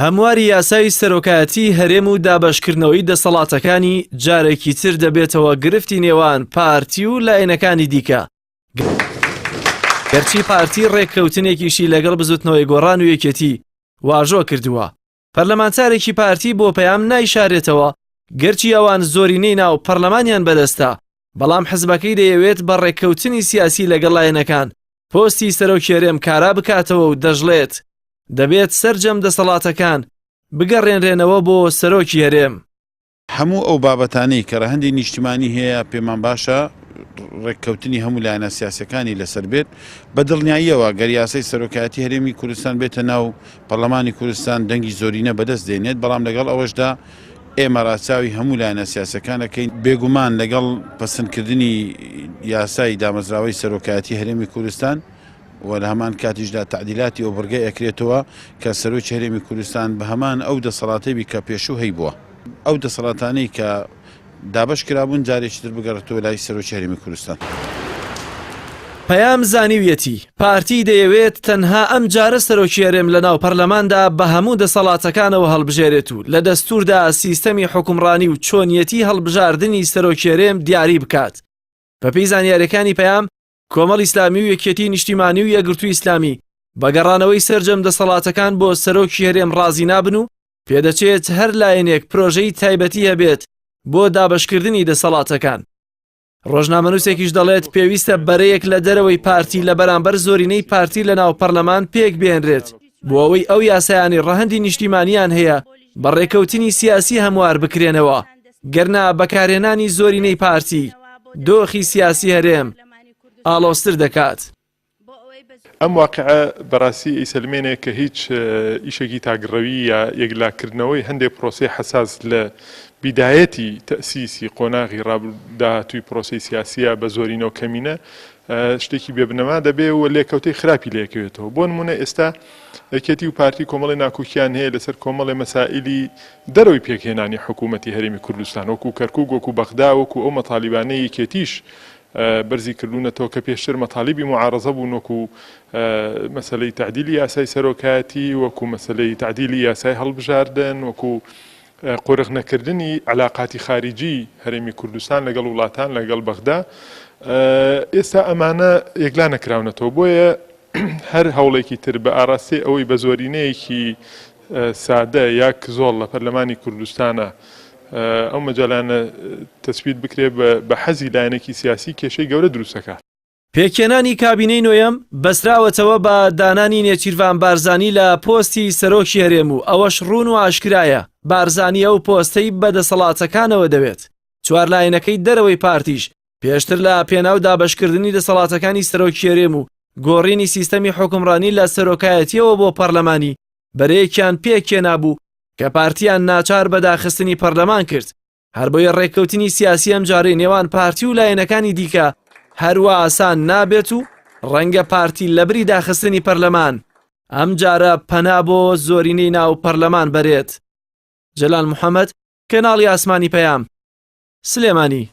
هەمواری یاسای سەرۆکایەتیی هەرێم و دابەشکردنەوەی دەسەڵاتەکانی جارێکی تر دەبێتەوە گرفتی نێوان پارتی و لایەنەکانی دیکە، گەرچی پارتی ڕێککەوتنێکیشی لەگەڵ بزوتنەوەی گۆڕان و یەکێتی واژۆ کردووە. پەرلەمانتارێکی پارتی بۆ پەیام نایشارێتەوە، گەرچی ئەوان زۆرینەی ناو پەرلەمانیان بەدەستە، بەڵام حزبەکەی دەیەوێت بە ڕێککەوتنی سیاسی لەگەڵ لایەنەکان پۆستی سەرۆکی هەرێم کارا بکاتەوە و دەشڵێت، دەبێت سەرجەم دەسەڵاتەکان بگەڕێنرێنەوە بۆ سەرۆکی هەرێم. هەموو ئەو بابەتانەی کە رەهەندی نیشتمانی هەیە پێمان باشە رێککەوتنی هەموو لایەنە سیاسیەکانی لەسەر بێت، بە دڵنیاییەوە گەر یاسای سەرۆکایەتی هەرێمی کوردستان بێتە ناو پەرلەمانی کوردستان دەنگی زۆرینە بەدەست دێنێت، بەڵام لەگەڵ ئەوەشدا ئێمە راچاوی هەموو لایەنە سیاسیەکان ئەکەین، بێگومان لەگەڵ پەسندکردنی یاسای دامەزراوەی سەرۆکایەتی هەرێمی کوردستان و لە هەمان کاتیشدا تەعدیلاتی ئەو بڕگەی ئەکرێتەوە کە سەرۆکی هەرێمی کوردستان بە هەمان ئەو دەسەڵاتەی بی کە پێشوو هەیبووە ئەو دەسەڵاتانەی کە دابەش کرابوون جارێکی تر بگەڕێتەوە لای سەرۆکی هەرێمی کوردستان. پەیام زانیویەتی، پارتی دەیەوێت تەنها ئەم جارە سەرۆکی هەرێم لەناو پەرلەماندا بە هەموو دەسەڵاتەکانەوە هەڵبژێرێت و لە دەستووردا سیستەمی حوکمڕانی و چۆنیەتی هەڵبژاردنی سەرۆکی هەرێم دیاری بکات. بەپێی زانیاریەکانی پەیام، کۆمەڵ ئیسلامی و یەکێتی نیشتیمانی و یەکگرتووی ئیسلامی بە گەڕانەوەی سەرجەم دەسەڵاتەکان بۆ سەرۆکی هەرێم ڕازی نابن و پێدەچێت هەر لایەنێک پرۆژەی تایبەتی هەبێت بۆ دابەشکردنی دەسەڵاتەکان. ڕۆژنامەنووسێکیش دەڵێت پێویستە بەرەیەک لە دەرەوەی پارتی لە بەرامبەر زۆرینەی پارتی لە ناو پەرلەمان پێک بێنرێت بۆ ئەوەی ئەو یاسایانەی ڕەهەندی نیشتیمانیان هەیە بە ڕێکەوتنی سیاسی هەموار بکرێنەوە گەرنا بەکارهێنانی زۆرینەی پارتی دۆخی سیاسی هەرێم ئاڵۆزتر دەکات. ئەم واقیعە بەڕاستی ئەیسەلمێنێ کە هیچ ئیشێکی تاکڕەوی یا یەکلاکردنەوەی هەندێ پرۆسەی حەساس لە بیدایەتی تەئسیسی قۆناغی داهاتووی پرۆسەی سیاسیە بە زۆرینە و کەمینە شتێکی بێ بنەما دەبێ و لێکەوتەی خراپی لێکەوێتەوە. بۆ نموونە ئێستا یەکێتی و پارتی کۆمەڵێ ناکۆکیان هەیە لەسەر کۆمەڵێ مەسائیلی دەرەوەی پێکهێنانی حکوومەتی هەرێمی کوردستان وەکوو کەرکووک، وەکوو بەغدا، وەکوو ئەو مەتالیبانەی یەکێتیش بەرزی کردوونەتەوە کە پێشتر مەتالیبی موعارەزە بوون وەکوو مەسەلەی تەعدیلی یاسای سەرۆکایەتی، وەکوو مەسەلەی تەعدیلی یاسای هەڵبژاردن، وەکوو قۆرخ نەکردنی عەلاقاتی خاریجی هەرێمی کوردستان لەگەڵ وڵاتان لەگەڵ بەغدا ئێستا ئەمانە یەکلا نەکراونەتەوە بۆیە هەر هەوڵێکی تر بە ئاراستەی ئەوەی بە زۆرینەیەکی سادە یا کزۆڵ لە پەرلەمانی کوردستانە ئەو مەجالانە تەسبیت بکرێت بە حەزی لایەنێکی سیاسی کێشەی گەورە دروستەکات. پێکهێنانی کابینەی نۆیەم بەستراوەتەوە بە دانانی نێچیرڤان بارزانی لە پۆستی سەرۆکی هەرێم و ئەوەش ڕوون و ئاشکرایە بارزانی ئەو پۆستەی بە دەسەڵاتەکانەوە دەوێت. چوار لایەنەکەی دەرەوەی پارتیش پێشتر لە پێناو دابەشکردنی دەسەڵاتەکانی سەرۆکی هەرێم و گۆڕینی سیستەمی حوکمڕانی لە سەرۆکایەتیەوە بۆ پەرلەمانی بەرەیەکیان پێکهێنابوو کە پارتیان ناچار بە داخستنی پەرلەمان کرد. هەربۆیە ڕێککەوتنی سیاسی ئەمجارەی نێوان پارتی و لایەنەکانی دیکە هەروا ئاسان نابێت و ڕەنگە پارتی لەبری داخستنی پەرلەمان ئەمجارە پەنا بۆ زۆرینەی ناو پەرلەمان بەرێت. جەلال محەمەد، کەناڵی ئاسمانی پەیام، سلێمانی.